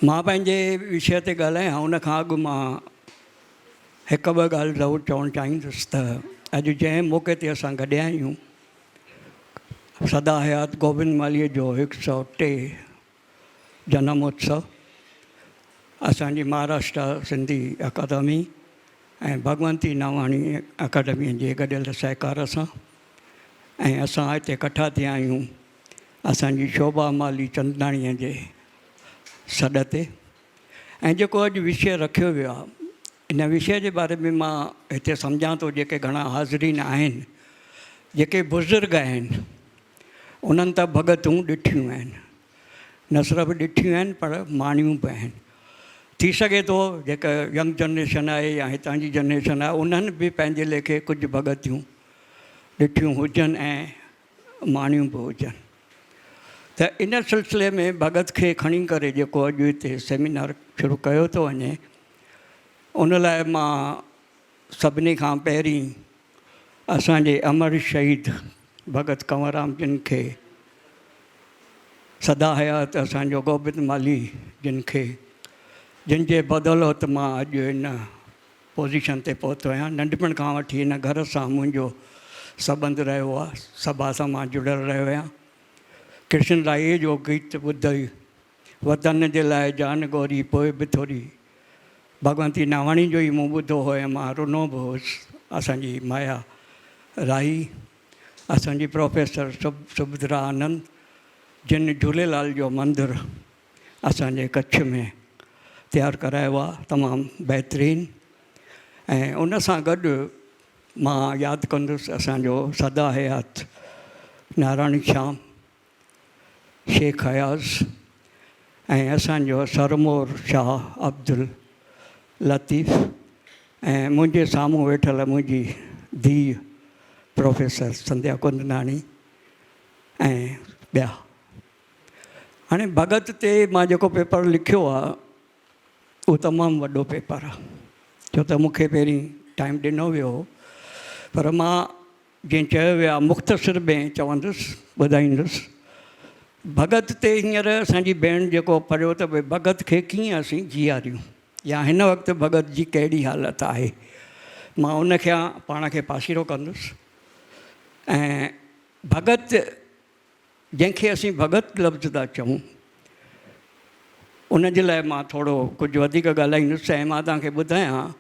مان پنهنجي وشيه تي ڳالهايان ان کان اڳ مان هڪ ٻه ڳالهه ضرور چوڻ چاهيندس ته اڄ جنهن موقعي تي اسان گڏيا آهيون سدا حيات گوبند مالهيء جو هڪ سئو ٽي جنم اتسو اسان جي مهاراشٽرا سنڌي اڪادمي ۽ ڀڳونتي ناواڻي اڪيڊميء جي گڏيل سهڪار سان ۽ اسان هتي ڪٺا ٿيا آهيون اسان جي شوڀا مالهي چندناڻيء جي سڏ تي ۽ جيڪو اڄ وشيه رکيو ويو آهي ان وشيه جي باري ۾ مان هتي سمجهان ٿو جيڪي گهڻا حاضرين آهن جيڪي بزرگ آهن انهن ته ڀڳتون ڏٺيون آهن نه صرف ڏٺيون آهن پر ماڻيون به آهن ٿي سگهي ٿو جيڪا ينگ جنريشن آهي يا هتان جي جنريشن آهي انهن به پنهنجي ليکي ڪجهه ڀڳتيون ڏٺيون هجن ۽ ماڻيون به هجن ته ان سلسلي ۾ ڀڳت کي کڻي ڪري جيڪو اڄ هتي سيمينار شروع ڪيو ٿو وڃي ان لاء مان سڀني کان پهرين اسان جي امر شهيد ڀڳت ڪنور رام جن کي سدا حيات اسان جو گوبند مالهي جن کي جن جي بدولت مان اڄ هن پوزيشن تي پهتو آهيان. ننڍپڻ کان وٺي هن گهر سان منهنجو سٻنڌ رهيو آهي. سڀا سان مان جڙيل رهيو آهيان. ڪرشن راهيء جو گيت ٻڌئي، وطن جي لاء جان گوري پوء به ٿوري. ڀڳونتي ناواڻي جو ئي مون ٻڌو هو ۽ مان رنو به هوس. اسان جي مايا راهي، اسان جي پروفيسر سڀدرا آنند جن جهوليلال جو مندر اسان جي ڪڇ ۾ تيار ڪرايو آ تمام بهترين ۽ ان سان گڏ مان ياد ڪندس اسان جو سدا حيات نارائڻ شيام شيخ اياز ۽ اسان جو سرمور شاهه عبداللطيف ۽ منهنجي سامهون ويٺل منهنجي ڌيء پروفيسر سنڌيا ڪندناڻي ۽ ٻيا. هاڻي ڀڳت تي مان جيڪو پيپر لکيو آ اهو تمام وڏو پيپر آ ڇو ته مون کي پهرين ٽائيم ڏنو ويو هو پر مان جيئن چيو ويو آ مختصر ۾ چوندس ٻڌائيندس ڀڳت تي هينئر اسان جي ڀيڻ جيڪو پڙهيو ته ڀئي ڀڳت کي ڪيئن اسين جيئاريون يا هن وقت ڀڳت جي ڪهڙي حالت آهي مان ان کي پاڻ کي پاسيرو ڪندس ۽ ڀڳت جنهن کي اسين ڀڳت لفظ ٿا چئون، ان جي لاء مان ٿورو ڪجهه وڌيڪ ڳالهائيندس ۽ مان توهان کي ٻڌايان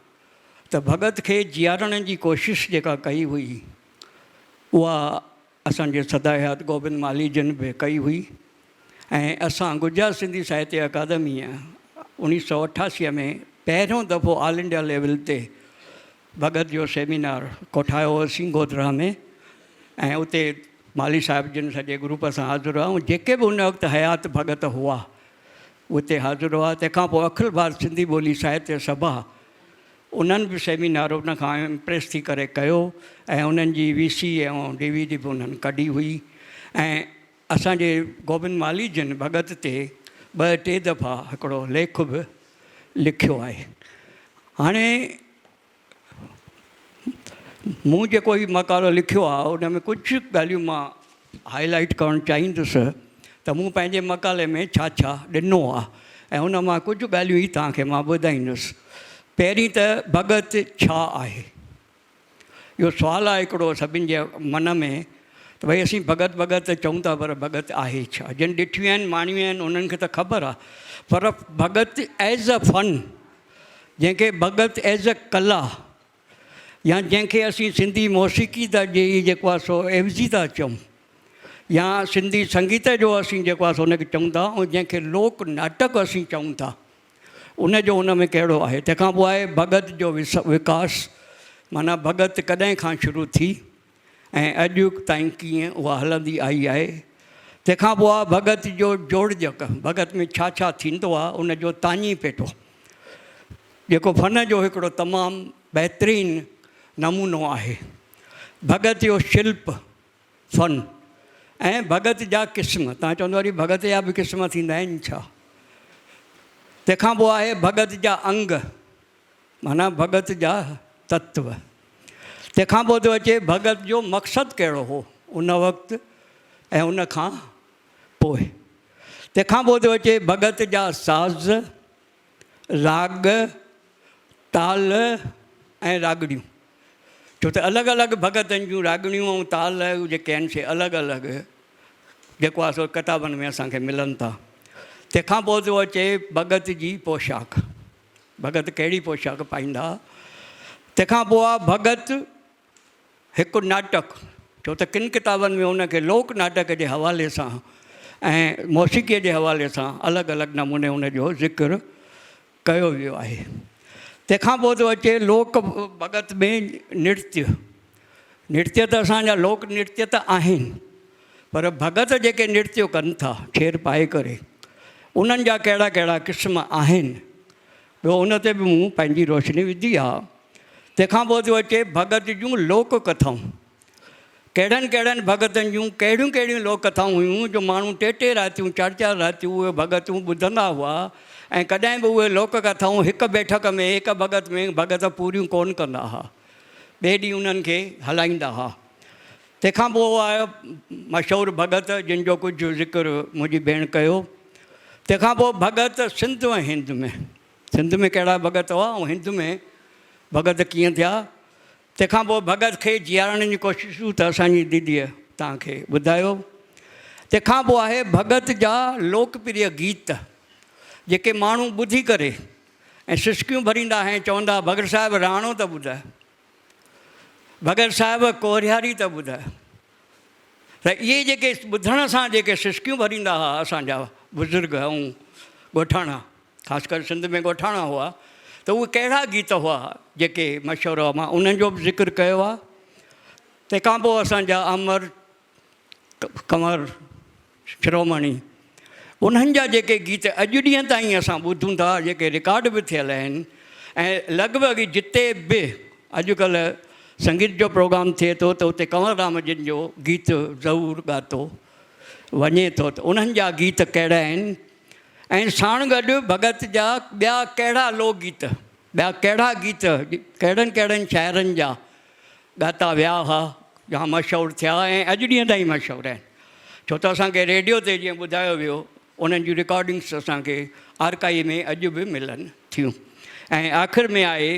ته ڀڳت کي جيارڻ جي ڪوشش جيڪا ڪئي هئي، اها اسان جي سدا حيات گوبند مالهي جن به ڪئي هئي ۽ اسان گجرات سنڌي ساهتيه اڪادميء اوڻيهه سؤ اٺاسي ۾ پهريون دفعو آل انڊيا ليول تي ڀڳت جو سيمينار ڪوٺايو هوسين گوڌرا ۾ ۽ اتي مالهي صاحب جن سڄي گروپ سان حاضر هئا ۽ جيڪي به ان وقت حيات ڀڳت هئا اتي حاضر هئا. تنهن کان پوء اکل ڀارت سنڌي ٻولي ساهتيه سڀا انهن به سيمينار ان کان امپريس ٿي ڪري ڪيو ۽ انهن جي وي سي ۽ ڊي وي ڊي به انهن ڪڍي هئي ۽ اسان جي گوبند مالهي جن ڀڳت تي ٻه ٽي دفعا هڪڙو ليک به لکيو آهي. هاڻي مون جيڪو هي مقالو لکيو آهي ان ۾ ڪجهه ڳالهيون مان هائي لائيٽ ڪرڻ چاهيندس ته مون پنهنجي مقالي ۾ ڇا ڇا ڏنو آهي ۽ ان مان ڪجهه ڳالهيون ئي توهان کي مان ٻڌائيندس. پهرين ته ڀڳت ڇا آهي؟ اهو سوال آهي هڪڙو سڀن جي من ۾ ته ڀئي اسين ڀڳت ڀڳت ته چئون ٿا پر ڀڳت آهي ڇا؟ جن ڏٺيون آهن ماڻيون آهن انهن کي ته خبر آهي پر ڀڳت ايز اي فن جنهن کي ڀڳت ايز اي ڪلا يا جنهن کي اسين سنڌي موسيقي ٿا جي جيڪو آهي سو عيوضي ٿا چئون يا سنڌي سنگيت جو اسين جيڪو آهي سو ان کي چئون ٿا ۽ جنهن کي لوڪ ناٽڪ اسين چئون ٿا ان جو ان ۾ ڪهڙو آهي؟ تنهن کان پوء آهي ڀڳت جو وڪاس معنيٰ ڀڳت ڪڏهن کان شروع ٿي ۽ اڄ تائين ڪيئن اها هلندي آئي آهي. تنهن کان پوء آهي ڀڳت جو جوڙجڪ، ڀڳت ۾ ڇا ڇا ٿيندو آهي ان جو تاڃي پيٽو جيڪو فن جو هڪڙو تمام بهترين نمونو آهي. ڀڳت جو شلپ. فن ۽ ڀڳت جا قسم، توهان چوندؤ وري ڀڳت جا به قسم ٿيندا آهن ڇا؟ تنهن کان پوء آهي ڀڳت جا انگ معنيٰ ڀڳت جا تتو. تنهن کان پوء ٿو اچي ڀڳت جو مقصد ڪهڙو هو ان وقت ۽ ان کان پوء. تنهن کان پوء ٿو اچي ڀڳت جا ساز، راڳ، تال ۽ راڳڻيون. ڇو ته الڳ الڳ ڀڳتن جون راڳڻيون ۽ تال جيڪي آهن سي الڳ الڳ جيڪو آهي سو ڪتابن ۾ اسان کي ملن ٿا. تنهن کان پوء ٿو اچي ڀڳت جي پوشاڪ. ڀڳت ڪهڙي پوشاڪ پائيندا. تنهن کان پوء آهي ڀڳت هڪ ناٽڪ، ڇو ته ڪن ڪتابن ۾ ان کي لوڪ ناٽڪ جي حوالي سان ۽ موسيقيء جي حوالي سان الڳ الڳ نموني ان جو ذڪر ڪيو ويو آهي. تنهن کان پوء ٿو اچي لوڪ ڀڳت ۾ نرتيه. نرتيه ته اسان جا لوڪ نرتيه ته آهن پر ڀڳت جيڪي نرتيه ڪن ٿا ڇير پائي ڪري انهن جا ڪهڙا ڪهڙا قسم آهن ٻيو ان تي به مون پنهنجي روشني وڌي آ. تنهن کان پوء ٿيو اچي ڀڳت جون لوڪ ڪٿائون. ڪهڙن ڪهڙن ڀڳتن جون ڪهڙيون ڪهڙيون لوڪ ڪٿائون هيون جو ماڻهو ٽي ٽي راتيون چار چار راتيون اهي ڀڳتون ٻڌندا هئا ۽ ڪڏهن به اهي لوڪ ڪٿائون هڪ بيٺڪ ۾ هڪ ڀڳت ۾ ڀڳت پوريون ڪونه ڪندا ها. ٻئي ڏينهن انهن کي هلائيندا ها. تنهن کان پوء آيو مشهور ڀڳت جن جو ڪجهه ذڪر منهنجي ڀيڻ ڪيو. تنهن کان پوء ڀڳت سنڌ ۽ هند ۾، سنڌ ۾ ڪهڙا ڀڳت هئا ۽ هند ۾ ڀڳت ڪيئن ٿيا. تنهن کان پوء ڀڳت کي جيارڻ جون ڪوششون ته اسان جي ديديء توهان کي ٻڌايو. تنهن کان پوء آهي ڀڳت جا لوڪ پريه گيت جيڪي ماڻهو ٻڌي ڪري ۽ سسڪيون ڀريندا ۽ چوندا ڀڳت صاحب راڻو ته ٻڌاء. ڀڳت صاحب ڪورياري ته ٻڌاء ته اهي جيڪي ٻڌڻ سان جيڪي سسڪيون ڀريندا هئا اسان جا بزرگ ۽ ڳوٺاڻا خاص ڪري سنڌ ۾ ڳوٺاڻا هئا ته اهي ڪهڙا گيت هئا جيڪي مشهور هئا مان انهن جو به ذڪر ڪيو آهي تنهن کان پوء اسان جا امر ڪنور شرومڻي انهن جا جيڪي گيت اڄ ڏينهن تائين اسان ٻڌون ٿا جيڪي رڪارڊ به ٿيل آهن ۽ لڳ ڀڳ جتي به اڄڪلهه سنگيت جو پروگرام ٿئي ٿو ته اتي ڪنور رام جن جو گيت ضرور ڳاتو وڃي ٿو ته انهن جا گيت ڪهڙا آهن ۽ ساڻ گڏ ڀڳت جا ٻيا ڪهڙا لوڪ گيت ٻيا ڪهڙا گيت ڪهڙن ڪهڙن شاعرن جا ڳاتا ويا هئا يا مشهور ٿيا ۽ اڄ ڏينهن تائين مشهور آهن ڇو ته اسان کي ريڊيو تي جيئن ٻڌايو ويو انهن جون رڪارڊنگس اسان کي آرڪائي ۾ اڄ به ملن ٿيون ۽ آخر ۾ آهي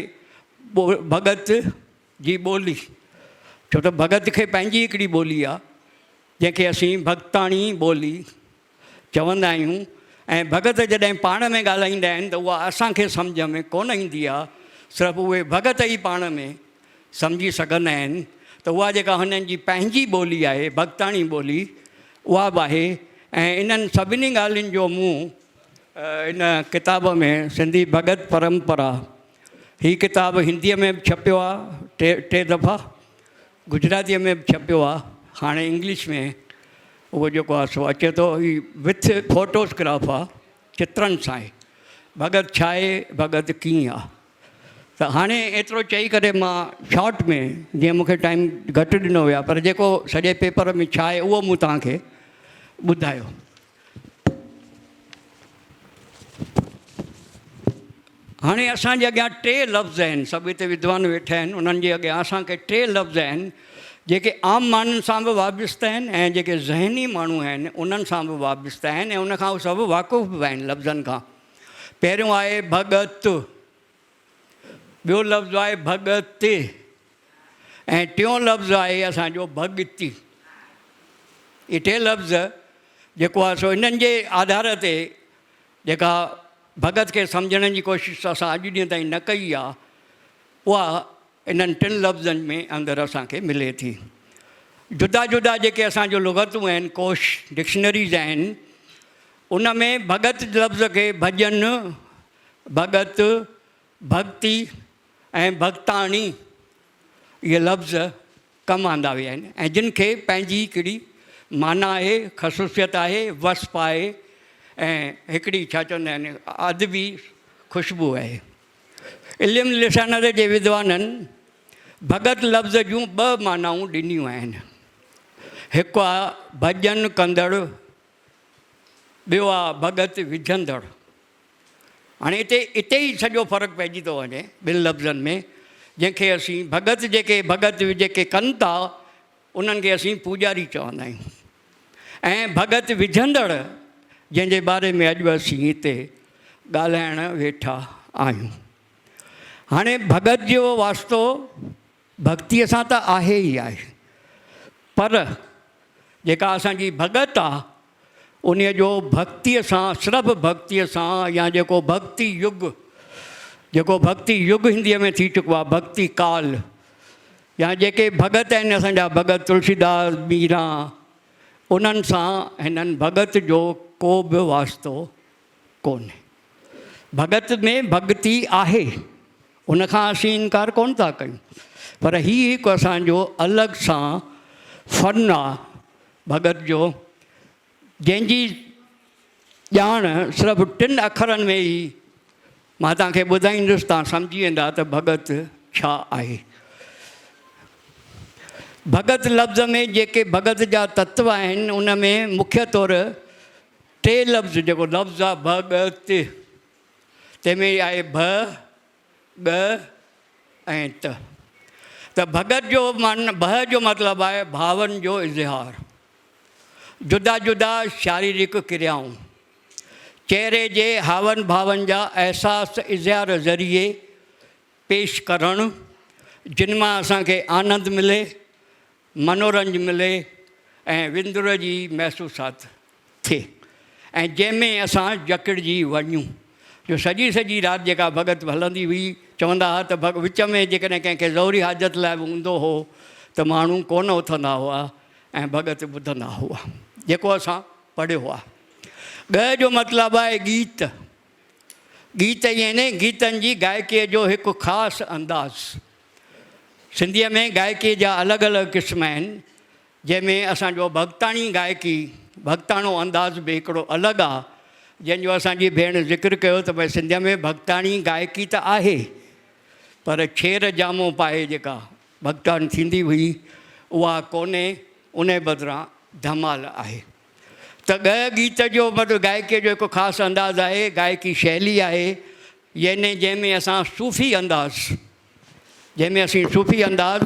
ڀڳت جي ٻولي ڇو ته ڀڳت کي پنهنجي هڪڙي ٻولي آهي جنهن کي اسين ڀڳتاڻي ٻولي چوندا آهيون ۽ ڀڳت جڏهن پاڻ ۾ ڳالهائيندا آهن ته اها اسان کي سمجهه ۾ ڪونه ايندي آهي، صرف اهي ڀڳت ئي پاڻ ۾ سمجهي سگهندا آهن ته اها جيڪا هنن جي پنهنجي ٻولي آهي، ڀڳتاڻي ٻولي، اها به آهي ۽ انهن سڀني ڳالهين جو مون ان ڪتاب ۾ سنڌي ڀڳت پرمپرا هي ڪتاب هنديء ۾ به ڇپيو آهي ٽي ٽي دفعا، گجراتيء ۾ به ڇپيو آهي، هاڻي انگلش ۾ اهو جيڪو آهي سو اچي ٿو. هي وٿ فوٽوگراف آهي، چترن سان آهي. ڀڳت ڇا آهي، ڀڳت ڪيئن آهي. ته هاڻي ايترو چئي ڪري مان شارٽ ۾ جيئن مون کي ٽائيم گهٽ ڏنو ويو آهي پر جيڪو سڄي پيپر ۾ ڇا آهي اهو مون توهان کي ٻڌايو. هاڻي اسان جي اڳيان ٽي لفظ آهن، سڀ هتي ودوان ويٺا آهن، انهن جي اڳيان اسان کي ٽي لفظ آهن، جيڪي عام ماڻهن سان به وابسته آهن ۽ جيڪي ذهني ماڻهو آهن، انهن سان به وابسته آهن ۽ ان کان هو سڀ واقف به آهن لفظن کان. پهريون آهي ڀڳت، ٻيو لفظ آهي ڀڳت ۽ ٽيون لفظ آهي اسان جو ڀڳتي. اهي ٽي لفظ جيڪو آهي سو انهن جي آڌار تي جيڪا ڀڳت کي سمجهڻ جي ڪوشش اسان اڄ ڏينهن تائين نه ڪئي آهي اها انهن ٽن لفظن ۾ اندر اسان کي ملي ٿي. جدا جدا جيڪي اسان جون لغتون آهن، ڪوش، ڊڪشنريز آهن، ان ۾ ڀڳت لفظ کي ڀڄن، ڀڳت، ڀڳتي ۽ ڀڳتاڻي اهي لفظ ڪم آندا ويا آهن ۽ جن کي پنهنجي هڪڙي معنيٰ آهي، خصوصيت آهي، وصف آهي ۽ هڪڙي ڇا چوندا آهن ادبي خوشبو آهي. علم لسانيات جي ودوانن ڀڳت لفظ جون ٻه معنائون ڏنيون آهن. هڪ آ ڀڄن ڪندڙ، ٻيو آ ڀڳت وجهندڙ. هاڻي اتي اتي ئي سڄو فرق پئجي ٿو وڃي ٻن لفظن ۾ جنهن کي اسين ڀڳت جيڪي ڀڳت جيڪي ڪن ٿا انهن کي اسين پوڄاري چوندا آهيون ۽ ڀڳت وجهندڙ جنهن جي باري ۾ اڄ اسين هتي ڳالهائڻ ويٺا آهيون. هاڻي ڀڳت جو واسطو ڀڳتيء سان ته آهي ئي آهي، پر جيڪا اسان جي ڀڳت آ، انهيء جو ڀڳتيء سان، صرف ڀڳتيء سان يا جيڪو ڀڳتي يگ، جيڪو ڀڳتي يگ هنديء ۾ ٿي چڪو آ، ڀڳتي ڪال، يا جيڪي ڀڳت آهن اسان جا ڀڳت تلسيداس، ميران، انهن سان هنن ڀڳت جو ڪو به واسطو ڪونهي. ڀڳت ۾ ڀڳتي آهي، ان کان اسين انڪار ڪونه ٿا ڪيون، پر هي هڪ اسان جو الڳ سان فن آ ڀڳت جو، جنهن جي ڄاڻ صرف ٽن اکرن ۾ ئي مان توهان کي ٻڌائيندس، توهان سمجهي ويندا ته ڀڳت ڇا آهي. ڀڳت لفظ ۾ جيڪي ڀڳت جا تتو آهن، ان ۾ مکيه طور ٽي لفظ، جيڪو لفظ آ ڀڳت، تنهن ۾ آهي ڀ، ڳ ۽ ت. ته ڀڳت جو معنيٰ ڀ جو مطلب آهي ڀاون جو اظهار، جدا جدا شاريرڪ ڪريائون، چهري جي هاون ڀاون جا احساس اظهار ذريعي پيش ڪرڻ، جن مان اسان کي آنند ملي، منورنج ملي ۽ وندر جي محسوسات ٿئي ۽ جنهن ۾ اسان جڪڙجي وڃون جو سڄي سڄي رات جيڪا ڀڳت هلندي هئي چوندا ها ته ڀڳ وچ ۾ جيڪڏهن ڪنهن کي ضروري حاجت لاء به هوندو هو ته ماڻهو ڪونه اٿندا هئا ۽ ڀڳت ٻڌندا هئا جيڪو اسان پڙهيو آهي. ڳهه جو مطلب آهي ڳيت. ڳيت يعني گيتن جي گائڪيء جو هڪ خاص انداز. سنڌيء ۾ گائڪيء جا الڳ الڳ قسم آهن، جنهن ۾ اسان جو ڀڳتاڻي گائڪي، ڀڳتاڻو انداز به هڪڙو الڳ آ، جنهن جو اسان جي ڀيڻ ذڪر ڪيو ته ڀئي سنڌيء ۾ ڀڳتاڻي گائڪي ته آهي، پر ڇير جامو پائي جيڪا ڀڳتاڻي ٿيندي هئي، اها ڪونهي، انهيء بدران ڌمال آهي. ته ڳهه ڳيت جو مطلب گائڪيء جو هڪ خاص انداز آهي، گائڪي شئلي آهي، يعني جنهن ۾ اسان صوفي انداز، جنهن ۾ اسين صوفي انداز،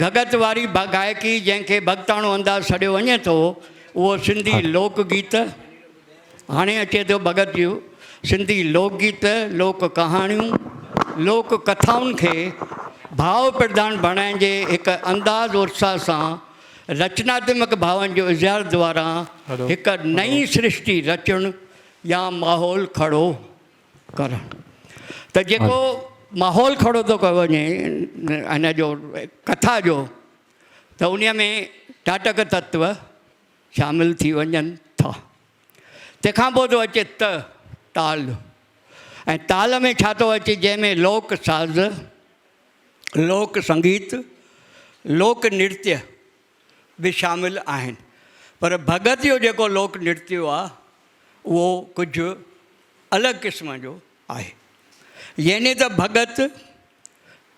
گهگهت واري گائڪي جنهن کي ڀڳتاڻو انداز سڏيو وڃي ٿو، اهو سنڌي لوڪ گيت، هاڻي اچي ٿو ڀڳت جو سنڌي لوڪ گيت، لوڪ ڪهاڻيون، لوڪ ڪٿائن کي ڀاو پرڌان بڻائڻ جي هڪ انداز اتساهه سان رچناتمڪ ڀاون جو اظهار دواران هڪ نئين سرشٽي رچڻ يا ماحول کڙو ڪرڻ. ته جيڪو ماحول کڙو ٿو ڪيو وڃي هن جو ڪٿا جو ته انهيء ۾ ٽاٽڪ تتو شامل ٿي وڃن ٿا. تنهن کان پوء ٿو اچي ته تال ۽ تال ۾ ڇا ٿو اچي جنهن ۾ لوڪ ساز، لوڪ سنگيت، لوڪ نرتيه به شامل آهن. پر ڀڳت جو جيڪو لوڪ نرتيو آهي اهو ڪجهه الڳ قسم جو آهي. يعني ته ڀڳت،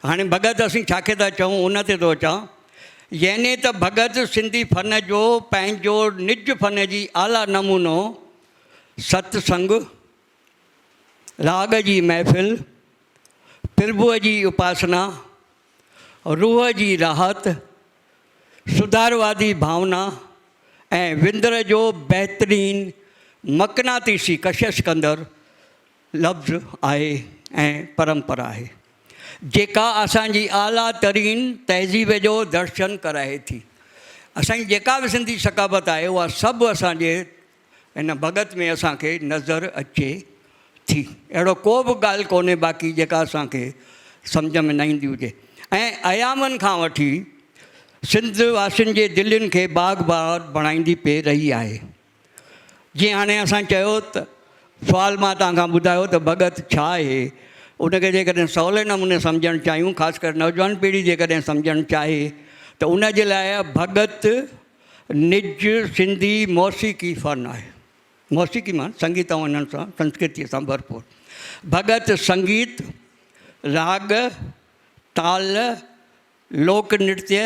هاڻي ڀڳت اسين ڇا کي ٿا چئون ان تي ٿو اچان. يعني ته ڀڳت سنڌي فن جو پنهنجو نج فن جي اعليٰ نمونو ست سنگ، راڳ جي محفل، پرڀوء جي اپاسنا، روح جي راحت، سڌاروادي ڀاونا ۽ وندر جو بهترين مقناطيسي ڪشش ڪندڙ لفظ آهي ۽ پرمپرا آهي، جيڪا اسان جي اعليٰ ترين تهذيب جو درشن ڪرائي ٿي. اسان جي جيڪا به سنڌي ثقافت آهي، اها سڀ اسان جي هن ڀڳت ۾ اسان کي نظر اچي ٿي. اهڙو ڪو به ڳالهه ڪونهي باقي جيڪا اسان کي سمجهه ۾ نه ايندي هجي ۽ ايامن کان وٺي سنڌ واسين جي دلين کي باغ بهار بڻائيندي پئي رهي آهي. جيئن هاڻي اسان چيو ته سوال مان توهان کان ٻڌايو ته ڀڳت ڇا آهي؟ ان کي جيڪڏهن سولي نموني سمجهڻ چاهيون خاص ڪري نوجوان پيڙهي جيڪڏهن سمجهڻ چاهي ته ان جي لاء ڀڳت نج سنڌي موسيقي فن آهي. موسيقي معنيٰ سنگيت ۽ انهن سان سنسڪرتيء سان ڀرپور. ڀڳت سنگيت، راڳ، تال، لوڪ نرتيه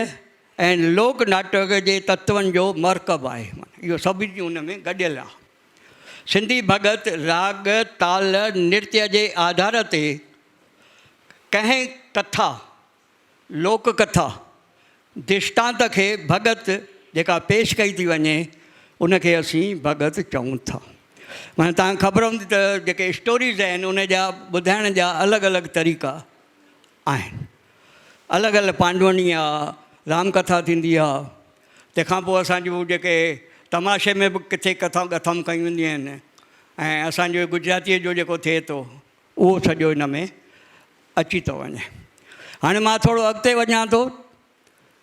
۽ لوڪ ناٽڪ جي تتون جو مرڪب آهي. معنيٰ اهو سڀ ان ۾ گڏيل آهي. سنڌي ڀڳت راڳ، تال، نرتيه جي آڌار تي ڪنهن ڪٿا، لوڪ ڪٿا، درشٽانت کي ڀڳت جيڪا پيش ڪئي ٿي وڃي، ان کي اسين ڀڳت چئون ٿا. معنيٰ توهان کي خبر هوندي ته جيڪي اسٽوريز آهن ان جا ٻڌائڻ جا الڳ الڳ طريقا آهن. الڳ الڳ پانڊوڻي آ، رام ڪٿا ٿيندي آ، تنهن کان پوء اسان جون جيڪي تماشي ۾ به ڪٿي ڪٿائون ڳٿائون ڪيون وينديون آهن ۽ اسان جو گجراتيء جو جيڪو ٿئي ٿو اهو سڄو ان ۾ اچي ٿو وڃي. هاڻي مان ٿورو اڳتي وڃان ٿو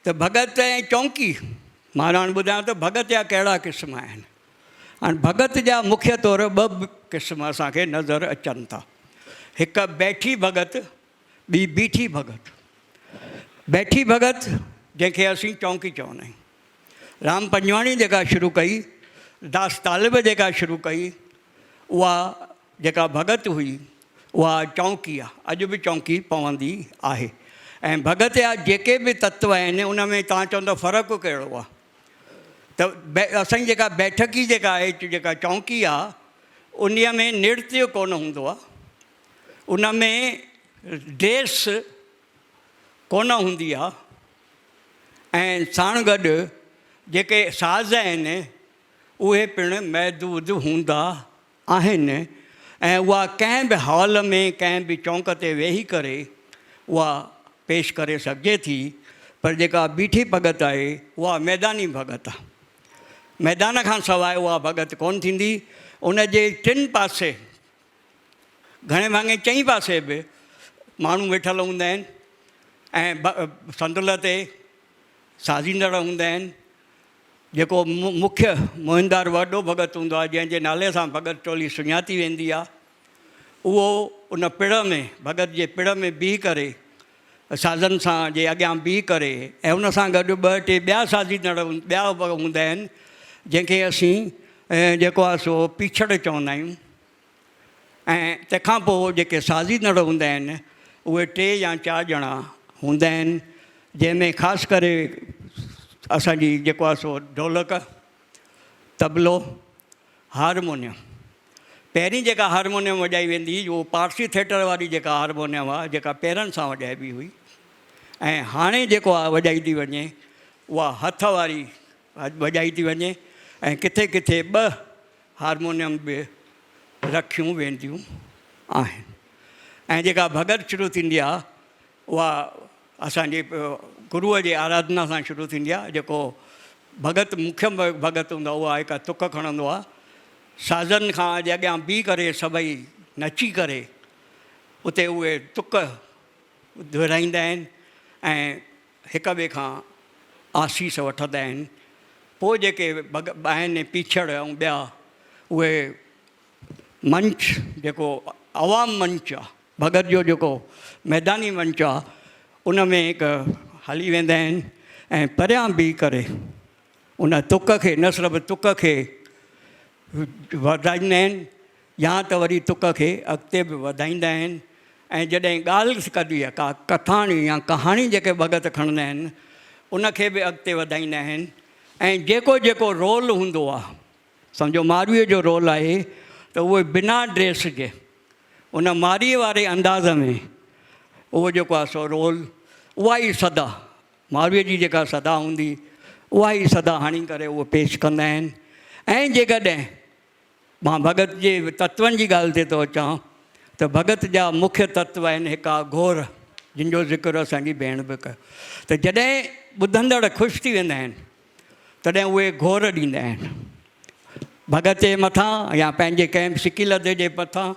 ته ڀڳت ۽ چونڪي، مان هاڻي ٻڌايان ٿو ڀڳت جا ڪهڙا قسم آهن. هاڻي ڀڳت جا مکيه طور ٻه قسم اسان کي نظر اچن ٿا. هڪ بيٺي ڀڳت، ٻي بيٺي ڀڳت. بيٺي ڀڳت جنهن کي اسين چونڪي چوندا آهيون. رام پنجواڻي جيڪا شروع ڪئي، داس طالب جيڪا شروع ڪئي، اها جيڪا ڀڳت هئي اها چونڪي آ، اڄ به چونڪي پوندي آهي. ۽ ڀڳت جا جيڪي به تتو آهن ان ۾ توهان چوندؤ فرق ڪهڙو آ؟ ته اسان جي جيڪا بيٺڪي جيڪا آهي جيڪا چونڪي آ انهيء ۾ نرتيه ڪونه هوندو آ، ان ۾ ڊريس ڪونه هوندي آ ۽ ساڻ گڏ جيڪي ساز آهن اهي پڻ محدود هوندا آهن ۽ اها ڪنهن به هال ۾ ڪنهن به چونڪ تي ويهي ڪري اها پيش ڪري سگهجي ٿي پر جيڪا بيٺي ڀڳت آهي اها ميداني ڀڳت آهي. ميدان کان سواء اها ڀڳت ڪونه ٿيندي. ان جي ٽن پاسي گهڻي ڀاڱي چئين پاسي به ماڻهو ويٺل هوندا آهن ۽ صندل تي سازيندڙ هوندا آهن. جيڪو مکيه مهندار وڏو ڀڳت هوندو آهي، جنهن جي نالي سان ڀڳت ٽولي سڃاتي ويندي آهي، اهو ان پڙ ۾ ڀڳت جي پڙ ۾ بيهي ڪري سازن سان جي اڳيان بيهي ڪري ۽ ان سان گڏ ٻه ٽي ٻيا سازيندڙ ٻيا به هوندا آهن، جنهن کي اسين جيڪو آهي سو پيڇڙ چوندا آهيون. ۽ تنهن کان پوء جيڪي سازيندڙ هوندا آهن اهي ٽي يا چار ڄڻا هوندا آهن جنهن ۾ خاص ڪري اسان جي جيڪو آهي سو ڍولڪ، طبلو، هارمونيم. پهرين جيڪا هارمونيم وڄائي ويندي هئي اهو پارسي ٿيٽر واري جيڪا هارمونيم آهي جيڪا پيرن سان وڄائبي هئي ۽ هاڻي جيڪو آهي وڄائي ٿي وڃي اها هٿ واري وڄائي ٿي وڃي ۽ ڪٿي ڪٿي ٻه هارمونيم به رکيون وينديون آهن ۽ جيڪا ڀڳت شروع ٿيندي آهي اها اسان جي گروء جي آراڌنا سان شروع ٿيندي آهي جيڪو ڀڳت مکيه ڀڳت هوندو آهي اها هڪ تڪ کڻندو آهي سازن کان جي اڳيان بيهي ڪري سڀئي نچي ڪري اتي اهي تڪ دهرائيندا آهن ۽ هڪ ٻئي کان آسيس وٺندا آهن. پوء جيڪي آهن پيڇڙ ۽ ٻيا اهي منچ جيڪو عوام منچ آ، ڀڳت جو جيڪو ميداني منچ آ، ان ۾ هڪ هلي ويندا آهن ۽ پريان بيهي ڪري ان تڪ کي نه صرف تڪ کي وڌائيندا آهن يا ته وري تڪ کي اڳتي به وڌائيندا آهن ۽ جڏهن ڳالهه ڪبي آهي ڪا ڪٿاڻي يا ڪهاڻي جيڪي ڀڳت کڻندا آهن ان کي به اڳتي وڌائيندا آهن ۽ جيڪو جيڪو رول هوندو آهي سمجهو مارويء جو رول آهي ته اهو بنا ڊريس جي ان مارئي واري انداز ۾ اهو جيڪو آهي سو رول اها ئي صدا مارويء جي جيڪا صدا هوندي اها ئي صدا هڻي ڪري اهو پيش ڪندا آهن ۽ جيڪڏهن مان ڀڳت جي تتون جي ڳالهه تي ٿو اچان ته ڀڳت جا مکيه تتو آهن هڪ آ گهور جن جو ذڪر اسان جي ڀيڻ به ڪيو ته جڏهن ٻڌندڙ خوش ٿي ويندا آهن تڏهن اهي گهور ڏيندا آهن ڀڳت جي مٿان يا پنهنجي ڪنهن به سڪي لڌي جي مٿان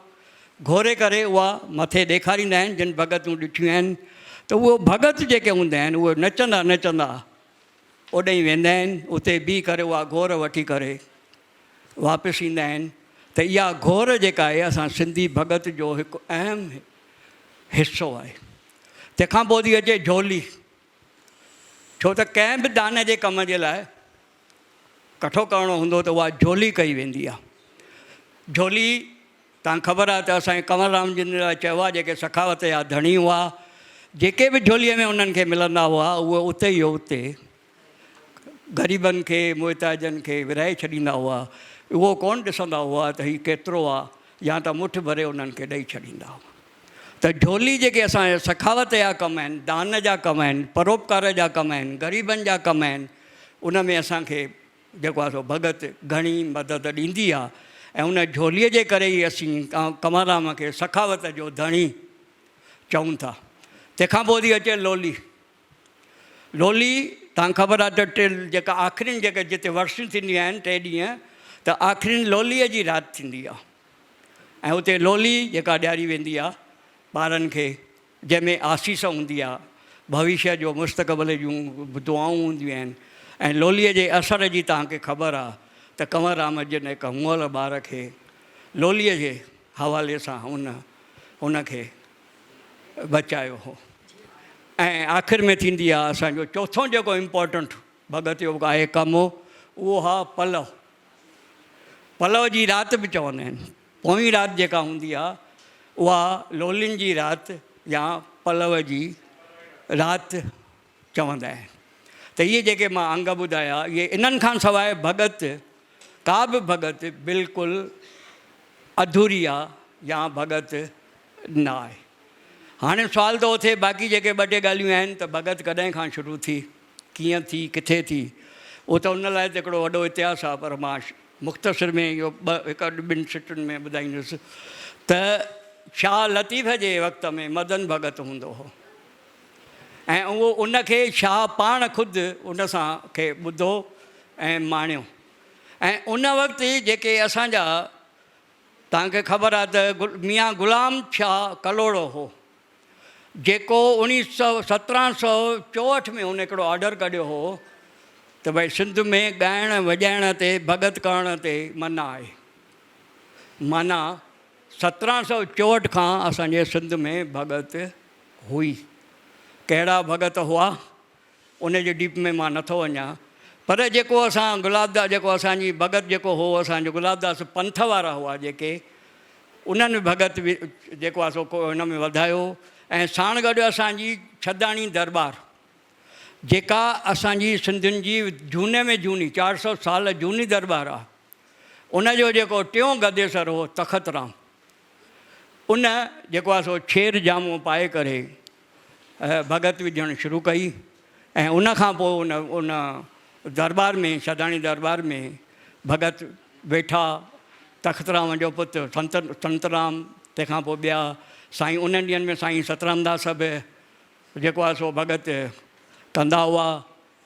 گهوري ڪري اها مٿي ڏيکاريندا آهن جن ڀڳتون ڏٺيون آهن ته اهو ڀڳت جيڪي هوندا آهن اهي نچندا نچندا اوڏانهن ويندا آهن اتي بيهي ڪري اها گهور وٺي ڪري واپس ايندا آهن ته اها گهور جيڪا آهي اسان سنڌي ڀڳت جو هڪ اهم حصو آهي. تنهن کان پوء ٿي اچي جهولي ڇو ته ڪنهن به دان جي ڪم جي لاء ڪٺو ڪرڻو هوندو ته اها جهولي ڪئي ويندي آهي. جهولي تان خبر آهي ته اسان جي ڪنور رام جن لاء چيو آهي جيڪي سخاوت جا ڌڻي هئا جيڪي به جهوليء ۾ انهن کي ملندا هئا اهي اتي ئي اتي غريبن کي، محتاجن کي ورهائي ڇڏيندا هئا. اهو ڪونه ڏسندا هئا ته هي ڪيترو آ يا ته مٺ ڀري انهن کي ڏئي ڇڏيندا هئا. ته جهولي جيڪي اسان جا سخاوت جا ڪم آهن، دان جا ڪم آهن، پروپڪار جا ڪم آهن، غريبن جا ڪم آهن، ان ۾ اسان کي جيڪو آ سو ڀڳت گهڻي مدد ڏيندي آ. ۽ ان جهوليء جي ڪري ئي اسين ڪنور رام کي سخاوت جو ڌڻي چئون ٿا. تنهن کان پوء ٿي اچي لولي. لولي توهان کي خبر آهي ته ٽي جيڪا آخرين جيڪا جتي ورسيون ٿينديون آهن ٽي ڏينهن ته آخرين لوليء جي رات ٿيندي آهي ۽ اتي لولي جيڪا ڏياري ويندي آهي ٻارن کي جنهن ۾ آسيس هوندي آهي ڀوشيه جو مستقبل جون دعائون هونديون آهن ۽ لوليء جي اثر جي توهان کي خبر آهي ته ڪنور رام جن هڪ مئل ٻار کي لوليء جي حوالي سان ان ان کي بچايو هو ۽ آخر ۾ ٿيندي آهي اسان جو چوٿون جيڪو امپورٽنٽ ڀڳت جو آهي ڪم اهو آهي پلو. پلو جي رات به چوندا آهن. پوئين رات جيڪا هوندي آهي اها لولين جي رات يا پلو جي رات چوندا آهن. ته اهي جيڪي مان انگ ٻڌايا اهي انهن کان سواء ڀڳت ڪا به ڀڳت بلڪل اڌوري آ يا ڀڳت نه آهي. هاڻي سوال ٿو اٿي باقي جيڪي ٻه ٽي ڳالهيون آهن ته ڀڳت ڪڏهن کان شروع ٿي، ڪيئن ٿي، ڪٿي ٿي، اهو ته ان لاء ته هڪڙو وڏو اتهاس آ پر مان مختصر ۾ اهو ٻه هڪ ٻن سٽن ۾ ٻڌائيندس ته شاهه لطيف جي وقت ۾ مدن ڀڳت هوندو هو ۽ اهو ان کي شاهه پاڻ خود ان سان کي ٻڌو ۽ ماڻيو ۽ ان وقت جيڪي اسان جا توهان کي خبر آهي ته ميان غلام شاهه ڪلهوڙو هو، جيڪو اوڻيهه سؤ 1764 ۾ هن هڪڙو آرڊر ڪڍيو هو ته ڀئي سنڌ ۾ ڳائڻ وڄائڻ تي ڀڳت ڪرڻ تي منع آهي. معنيٰ 1764 کان اسان جي سنڌ ۾ ڀڳت هئي. ڪهڙا ڀڳت هئا؟ ان جي ڊيپ ۾ مان نٿو وڃان پر جيڪو اسان گلاب داس جيڪو اسان جي ڀڳت جيڪو هو اسان جو گلاب داس پنٿ وارا هئا جيڪي انهن ڀڳت جيڪو آهي سو هن ۾ وڌايو ۽ ساڻ گڏ اسان جي ڇداڻي درٻار جيڪا اسان جي سنڌين جي جهوني ۾ جهوني 400 سال جهوني درٻار آهي ان جو جيڪو ٽيون گديسر هو تخت رام ان جيڪو آهي سو ڇير جامو پائي ڪري ڀڳت وجهڻ شروع ڪئي ۽ ان کان پوء ان ان درٻار ۾ شداڻي درٻار ۾ ڀڳت ويٺا تخترام جو پٽ سنت سنترام تنهن کان پوء ٻيا سائين انهن ڏينهن ۾ سائين سترام داس به جيڪو آهي سو ڀڳت ڪندا هئا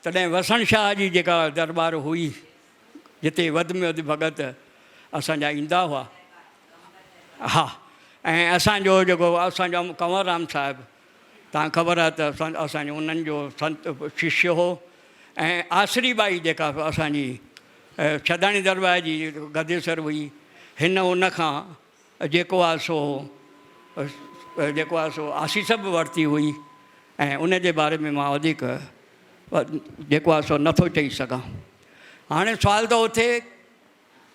تڏهن وسڻ شاهه جي جيڪا درٻار هئي جتي وڌ ۾ وڌ ڀڳت اسان جا ايندا هئا ها ۽ اسان جو جيڪو اسان جو ڪنور رام صاحب تان خبر آهي ته اسان جو انهن جو سنت ششيه هو ۽ آسري ٻائي جيڪا اسان جي شداڻي درٻار جي گديسر هئي هن ان کان جيڪو آهي سو جيڪو آهي سو آسيس به ورتي هئي ۽ ان جي باري ۾ مان وڌيڪ جيڪو آهي سو نٿو چئي سگهان. هاڻي سوال ٿو اٿي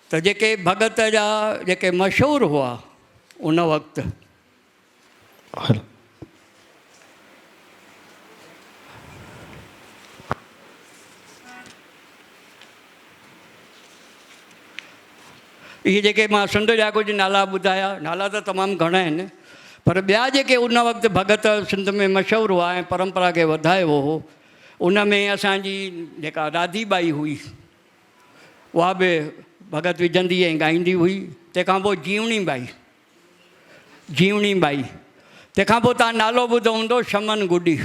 ته جيڪي ڀڳت جا جيڪي مشهور هئا ان وقت اهي جيڪي مان سنڌ جا ڪجهه نالا ٻڌايا، نالا ته تمام گهڻا آهن، پر ٻيا جيڪي ان وقت ڀڳت سنڌ ۾ مشهور هئا ۽ پرمپرا کي وڌايو هو، ان ۾ اسان جي جيڪا راڌي ٻائي هئي، اها به ڀڳت وجهندي ۽ ڳائيندي هئي. تنهن کان پوء جيوڻي ٻائي، جيوڻي ٻائي. تنهن کان پوء توهان نالو ٻڌو هوندو شمن گڏي.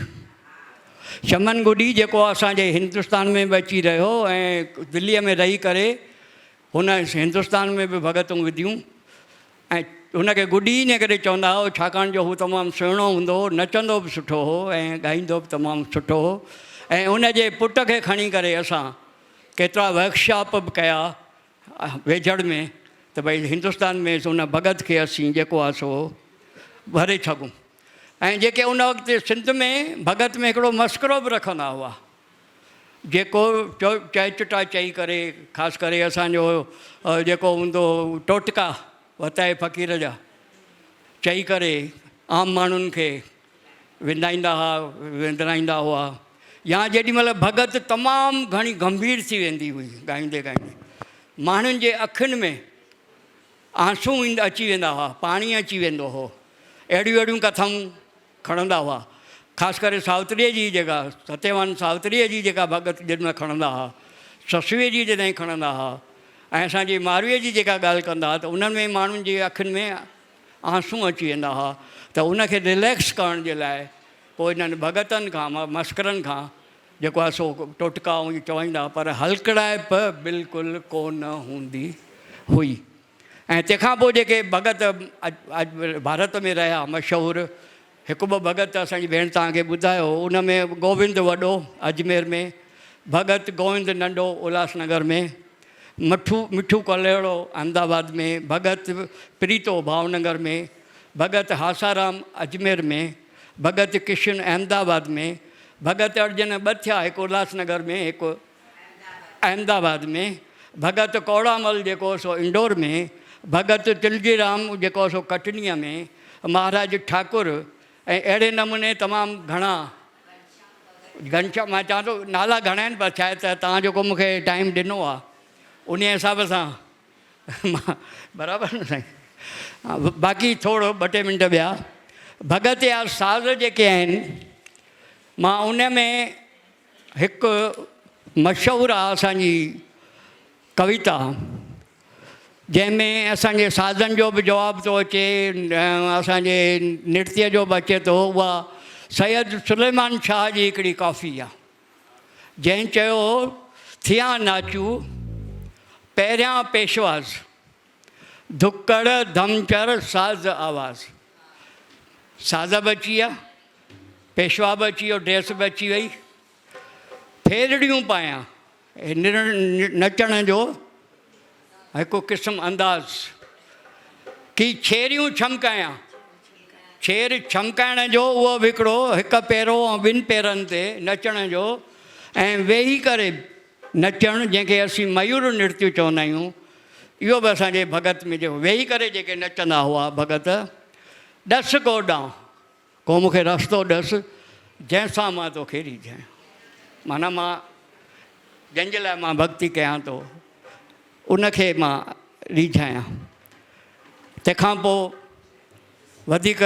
شمن گڏي جيڪو اسان جي هندستان ۾ به اچي رهيو ۽ دليء ۾ رهي ڪري هن هندستان ۾ به ڀڳتون وڌيون ۽ هن کي گڏي ان ڪري چوندا هئا ڇاڪاڻ جو هو تمام سهڻو هوندو هو، نچندو به سٺو هو ۽ ڳائيندو به تمام سٺو هو ۽ ان جي پٽ کي کڻي ڪري اسان ڪيترا ورڪشاپ به ڪيا ويجهڙ ۾ ته ڀئي هندستان ۾ ان ڀڳت کي اسين جيڪو آهي سو ڀري سگهون ۽ جيڪي ان وقت سنڌ ۾ ڀڳت ۾ هڪڙو مسخرو به رکندا هئا جيڪو چئه چٽا چئي ڪري خاص ڪري اسانجو جيڪو هوندو هو ٽوٽڪا وتائي فقير جا چئي ڪري عام ماڻهن کي وندائيندا هئا وندرائيندا هئا يا جيڏي مهل ڀڳت تمام گهڻي گنڀير ٿي ويندي هئي ڳائيندي ڳائيندي ماڻهن جي اکين ۾ آنسو اچي ويندا هئا پاڻي اچي ويندو هو اهڙيون اهڙيون ڪٿائون کڻندا هئا خاص ڪري ساوتريء جي جيڪا ستيوان ساوتريء جي جيڪا ڀڳت جيڏي مهل کڻندا هئا سسويء جي جڏهن کڻندا هئا ۽ اسان جي مارويء جي جيڪا ڳالهه ڪندا ها ته انهن ۾ ماڻهن جي اکين ۾ آنسون اچي ويندا ها ته ان کي رليڪس ڪرڻ جي لاء پوء انهن ڀڳتن کان مسخرن کان جيڪو آهي سو ٽوٽڪا ۽ چوائيندا ها پر هلڪڙائپ بلڪل ڪونه هوندي هئي ۽ تنهن کان پوء جيڪي ڀڳت ڀارت ۾ رهيا مشهور هڪ ٻه ڀڳت اسان جي ڀيڻ توهان کي ٻڌايو ان ۾ گووند وڏو اجمير ۾ ڀڳت گووند ننڍو الهاس نگر ۾ مٺو مٺو ڪلهوڙو احمد آباد ۾ ڀڳت پريتو ڀاونگر ۾ ڀڳت هاسارام اجمير ۾ ڀڳت ڪشن احمد آباد ۾ ڀڳت ارجن ٻه ٿيا هڪ الهاس نگر ۾ هڪ احمد آباد ۾ ڀڳت ڪوڙامل جيڪو سو انڊور ۾ ڀڳت تلجي رام جيڪو سو ڪٽنيء ۾ مهاراج ٺاڪر ۽ اهڙي نموني تمام گهڻا گهنشام مان چوان ٿو نالا گهڻا آهن پر ڇا آهي ته توهان جيڪو مون کي ٽائيم ڏنو آهي انهيء حساب سان مان برابر نه سائين باقي ٿورو ٻه ٽي منٽ ٻيا ڀڳت جا ساز جيڪي آهن مان ان ۾ هڪ مشهور آ اسان جي ڪويتا جنهن ۾ اسان جي سازن جو به جواب ٿو اچي اسان جي نرتيه جو به اچي ٿو اها سيد سليمان شاهه جي هڪڙي ڪافي آ جنهن چيو ٿيان ناچو پهريان پيشواز ڌڪڙ ڌمچر ساز آواز ساز به اچي ويا پيشوا به اچي ويو، ڊريس به اچي وئي، ڦيرڙيون پايان، هي نچڻ جو هڪ قسم انداز، ڪي ڇيريون ڇمڪايان، ڇير ڇمڪائڻ جو اهو به هڪڙو هڪ پيرو ۽ ٻن پيرن تي نچڻ جو ۽ ويهي ڪري نچڻ جنهن کي اسين ميور نرتيو چوندا آهيون اهو به اسان جي ڀڳت ۾ جيڪو ويهي ڪري جيڪي نچندا هئا ڀڳت ڏس ڪو ڏانهن ڪو مون کي رستو ڏس، جنهن سان مان توکي ريجهايان. معنيٰ مان جنهن جي لاء مان ڀڳتي ڪيان ٿو، ان کي مان ريجهايان. تنهن کان پوء وڌيڪ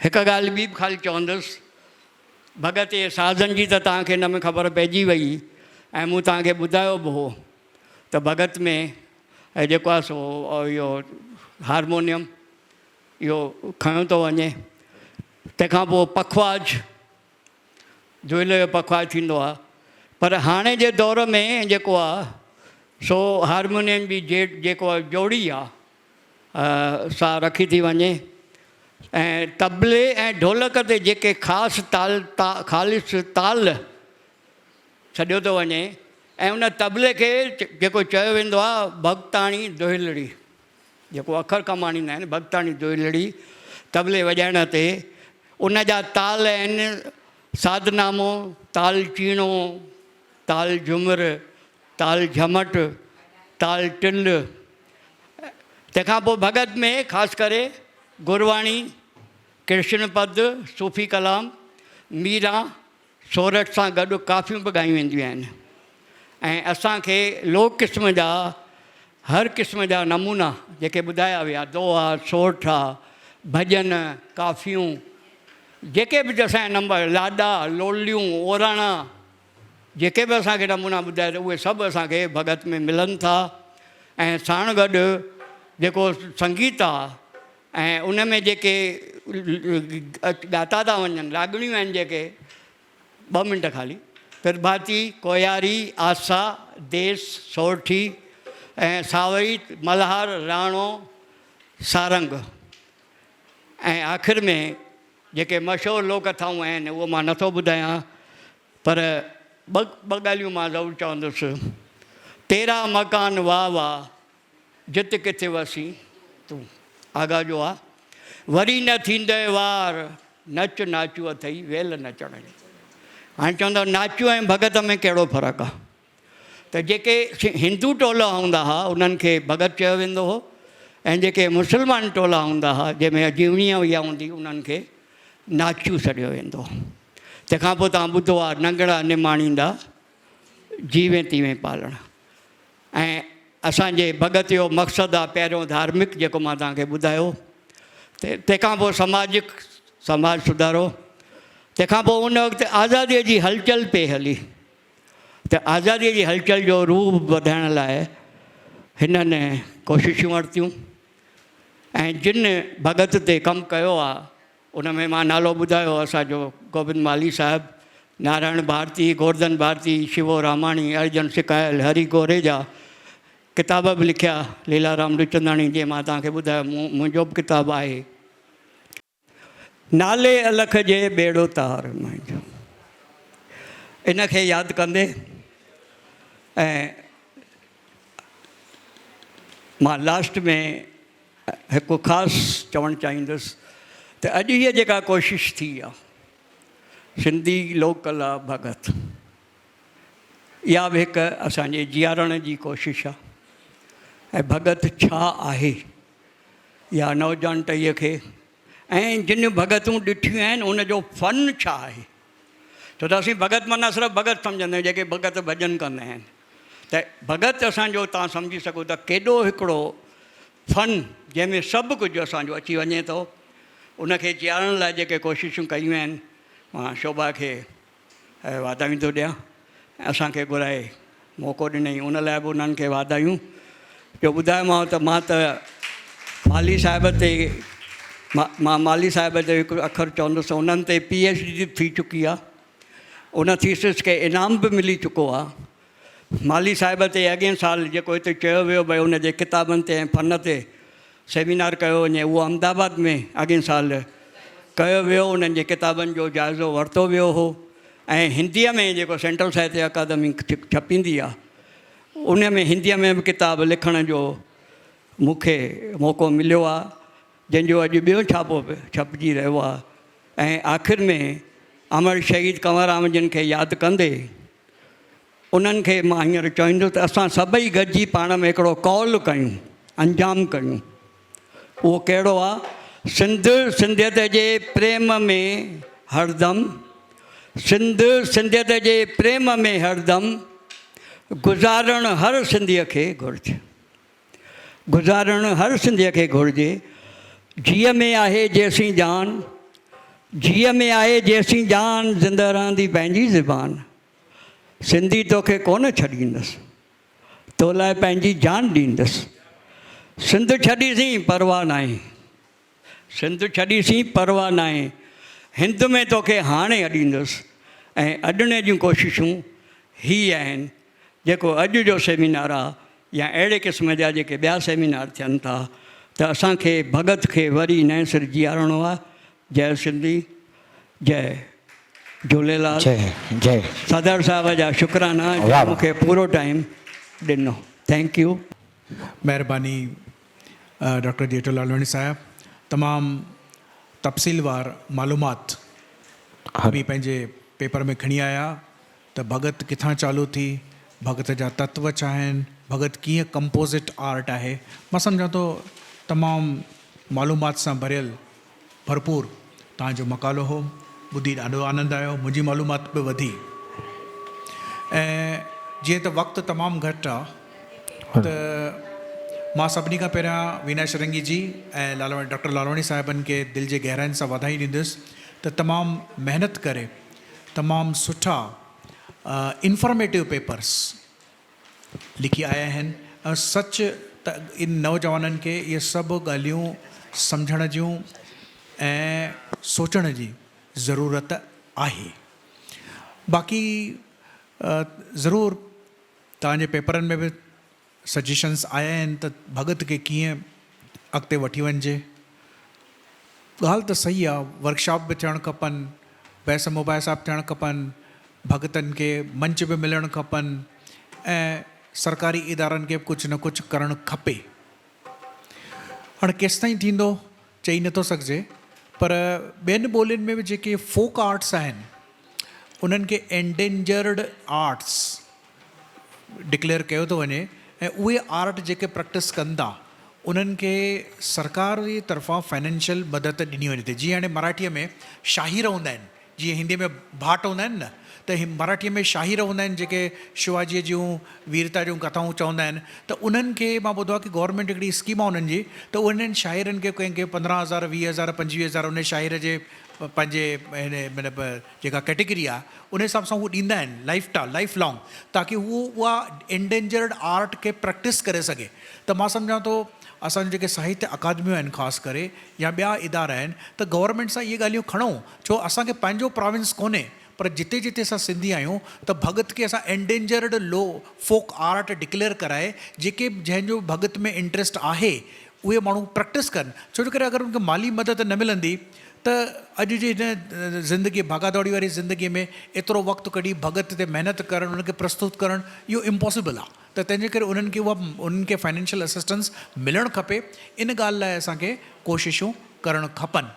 هڪ ڳالهه ٻي به خالي چوندس، ڀڳت جي سازن جي ته توهان کي هن ۾ خبر پئجي وئي ۽ مون توهان کي ٻڌايو به هو ته ڀڳت ۾ ۽ جيڪو آهي سو اهو هارمونيم اهو کنيو ٿو وڃي تنهن کان پوء پکواج دهل جو پکواج ٿيندو آهي پر هاڻي جي دور ۾ جيڪو آهي سو هارمونيم جي جي جيڪو جوڙي آهي سا رکي ٿي وڃي ۽ طبلي ۽ ڍولڪ تي جيڪي خاص تال خالص تال ڇڏيو ٿو وڃي ۽ ان طبلي کي جيڪو چيو ويندو آهي ڀڳتاڻي دهلڙي جيڪو اکر ڪم آڻيندا آهن ڀڳتاڻي دهلڙي طبلي وڄائڻ تي ان جا تال آهن ساڌنامو تال چيڻو تال جهمر تال جهمٽ تال ٽل تنهن کان پوء ڀڳت ۾ خاص ڪري گرواڻي ڪرشن پد صوفي ڪلام ميران سورٺ سان گڏ ڪافيون به ڳايون وينديون آهن ۽ اسان کي لوڪ قسم جا هر قسم جا نمونا جيڪي ٻڌايا ويا دوها، سورٺا، ڀڄن، ڪافيون جيڪي به اسان جا نمبر لاڏا، لوليون، اوراڻا جيڪي به اسان کي نمونا ٻڌايا ته اهي سڀ اسان کي ڀڳت ۾ ملن ٿا ۽ ساڻ گڏ جيڪو سنگيت آهي ۽ ان ۾ جيڪي ڳاتا ٿا وڃن، راڳڻيون آهن جيڪي، ٻه منٽ خالي، پرڀاتي، ڪوهياري، آسا، ديس، سورٺي ۽ ساوئي، ملهار، راڻو، سارنگ ۽ آخر ۾ جيڪي مشهور لوڪ ڪٿائون آهن اهو مان نٿو ٻڌايان پر ٻه ٻه ڳالهيون مان ضرور چوندس، تيرا مڪان واهه واهه جت ڪٿي وسين تون آغا جو آ وري نه ٿيندء وار نچ ناچو اٿئي ويل نچڻ جي. هاڻي چوندؤ ناچو ۽ ڀڳت ۾ ڪهڙو فرق آ؟ ته جيڪي هندو ٽولا هوندا ها انهن کي ڀڳت چيو ويندو هو ۽ جيڪي مسلمان ٽولا هوندا ها جنهن ۾ جيوڻي اها هوندي انهن کي ناچو سڏيو ويندو هو. تنهن کان پوء توهان ٻڌو آ ننگڙا نماڻيندا جيوين تيوين پالڻ. ۽ اسان جي ڀڳت جو مقصد آ پهريون ڌارمڪ جيڪو مان توهان کي ٻڌايو تنهن کان پوء سماجڪ سماج سڌارو تنهن کان پوء ان وقت آزاديء جي هلچل پئي هلي ته آزاديء جي هلچل جو روح وڌائڻ لاء هنن ڪوششون ورتيون ۽ جن ڀڳت تي ڪم ڪيو آ ان ۾ مان نالو ٻڌايو اسان جو گوبند مالهي صاحب، نارائڻ ڀارتي، گورڌن ڀارتي، شيوو راماڻي، ارجن سڪايل، هري گوريجا ڪتاب به لکيا، ليلارام لچنداڻي جنهن مان توهان کي ٻڌايو منهنجو به ڪتاب آهي. نالي الک جي ٻيڙو تار منهنجو. ان کي ياد ڪندي ۽ مان لاسٽ ۾ هڪ خاص چوڻ چاهيندس ته اڄ هيء جيڪا ڪوشش ٿي آ سنڌي لوڪ ڪلا ڀڳت اها به هڪ اسان جي جيارڻ جي ڪوشش آ ۽ ڀڳت ڇا آهي يا نوجوان ٽهيء کي ۽ جن ڀڳتون ڏٺيون آهن ان جو فن ڇا آهي ڇو ته اسين ڀڳت معنيٰ صرف ڀڳت سمجهندا آهيون جيڪي ڀڳت ڀڄن ڪندا آهن ته ڀڳت اسان جو توهان سمجهي سگهو ٿا ڪيڏو هڪڙو فن جنهن ۾ سڀ ڪجهه اسان جو اچي وڃي ٿو ان کي جيارڻ لاء جيڪي ڪوششون ڪيون آهن مان شوڀا کي واڌايون ٿو ڏيان ۽ اسان کي گهرائي موقعو ڏنائين ان لاء به انهن کي واڌايون جو ٻڌايومانو ته مان ته مالهي صاحب تي مان مالهي صاحب تي هڪ اکر چوندس ته انهن تي پي ايڇ ڊي ٿي چڪي آهي ان ٿيسز کي انعام به ملي چڪو آهي مالهي صاحب تي اڳئين سال جيڪو هتي چيو ويو ڀئي ان جي ڪتابن تي ۽ فن تي سيمينار ڪيو وڃي اهو احمد آباد ۾ اڳئين سال ڪيو ويو انهن جي ڪتابن جو جائزو ورتو ويو هو ۽ هنديء ۾ جيڪو سينٽرل ساهتيه اڪادمي ڇپيندي آهي ان ۾ هنديء ۾ به ڪتاب لکڻ جو مون کي موقعو مليو آهي جنهن جو اڄ ٻيو ڇاپو به ڇپجي رهيو آهي ۽ آخر ۾ امر شهيد ڪنور رام جن کي ياد ڪندي انهن کي مان هينئر چوندس ته اسان سڀئي گڏجي پاڻ ۾ هڪڙو قول ڪيون، انجام ڪيون. اهو ڪهڙو آ؟ سنڌ سنڌيت جي پريم ۾ هردم، سنڌ سنڌيت جي پريم ۾ هردم، گذارڻ هر سنڌيء کي گهرجي. گذارڻ هر سنڌيء کي گهرجي. جيء ۾ آهي جيسين جان، جيء ۾ آهي جيسين جان، زنده رهندي پنهنجي زبان. سنڌي توکي ڪونه ڇڏيندس، تو لاء پنهنجي جان ڏيندس. سنڌ ڇڏيسين پرواهه ناهي، سنڌ ڇڏيسين پرواهه ناهي، هند ۾ توکي هاڻي اڏيندس. ۽ اڏڻي جون ڪوششون هي آهن، جيڪو اڄ جو سيمينار آ يا اهڙي قسم جا جيڪي ٻيا سيمينار ٿين ٿا ته اسان کي ڀڳت کي وري نئين سر جيارڻو آ. جئه سنڌي جئه جهوليلال. جئه جئه. صدر صاحب جا شڪرانا جنهن مون کي پورو ٽائيم ڏنو thank you. مهرباني ڊاڪٽر ڄيٺو لالواڻي صاحب تمام تفصيلوار معلومات اوهين پنهنجي پيپر ۾ کڻي آيا ته ڀڳت ڪٿان چالو ٿي، ڀڳت جا تتو ڇا آهن، ڀڳت ڪيئن ڪمپوزٽ آرٽ آهي، مان سمجهان ٿو تمام معلومات سان ڀريل ڀرپور توهان جو مقالو هو، ٻڌي ڏاڍو آنند آيو، منهنجي معلومات به وڌي ۽ جيئن ته وقت تمام گهٽ آ ته مان سڀني کان پهريان وينا شرنگي جي ۽ لالواڻي ڊاڪٽر لالواڻي صاحبن کي دل جي گهراين سان واڌائي ڏيندس ته تمام محنت ڪري تمام سٺا انفارميٽو پيپرس لکي آيا آهن ۽ سچ ته ان نوجوانن کي اهي سڀ ڳالهيون سمجهڻ جون ۽ سوچڻ جي ضرورت آهي باقي ضرور توهان جي پيپرن ۾ به سجيشنس آيا آهن ته ڀڳت کي ڪيئن اڳتي وٺي وڃجي. ڳالهه ته صحيح آ ورڪشاپ به ٿيڻ کپن، بحث مباحثا به ٿيڻ کپن، ڀڳتن کي منچ به ملڻ کپن ۽ سرڪاري ادارن کي به ڪجهه نه ڪجهه ڪرڻ کپي. هاڻ ڪيستائين ٿيندو چئي نٿو سگهجي پر ٻين ٻولين ۾ به جيڪي فوڪ آرٽس آهن انهن کي اينڊينجرڊ آرٽس ڊڪليئر ڪيو ٿو وڃي ۽ اهي آرٽ جيڪي پريڪٽس ڪن ٿا انهن کي سرڪار جي طرفان فنانشل مدد ڏني وڃي ٿي جيئن هاڻي مراٺيء ۾ شاهير هوندا آهن جيئن هنديء ۾ ڀاٽ هوندا آهن نه ته مراٺيء ۾ شاهير هوندا آهن جيڪي شواجيء جون ويرتا جون ڪٿائون چوندا آهن ته انهن کي مان ٻڌو آهي ڪي گورنمينٽ هڪڙي اسڪيم آهي انهن جي ته انهن شاعرن کي ڪنهن کي 15 هزار 20 هزار 25 هزار ان شاعر جي پنهنجي هن مطلب جيڪا ڪيٽيگري آهي ان حساب سان هو ڏيندا آهن لائف ٽا لائف لانگ تاڪي هو اها انڊينجرڊ آرٽ کي پريڪٽس ڪري سگهي ته مان سمجهان ٿو اسان جون جيڪي ساهتيه اڪادميون آهن خاص ڪري يا ٻيا ادارا آهن ته گورنمينٽ سان اهي ڳالهيون کڻو ڇو اسان کي پنهنجو پراونس ڪونهي پر جتي جتي اسان سنڌي آهيون ته ڀڳت کي اسان انڊينجرڊ لو فوڪ آرٽ ڊڪليئر ڪرائي جيڪي به جنهن جو ڀڳت ۾ انٽريسٽ آهي اهي ماڻهو پريڪٽس ڪن ڇو جو ڪري اگر ان کي مالي مدد نه ملندي ته اڄ جي هن زندگي ڀاڳا دوڙي واري زندگي ۾ ايترو وقت ڪڍي ڀڳت تي محنت ڪرڻ ان کي پرستت ڪرڻ اهو امپاسيبل آهي ته تنهن جي ڪري انهن کي اها انهن کي فائنينشل اسسٽنس ملڻ کپي ان ڳالهه لاء اسان کي ڪوششون ڪرڻ کپن.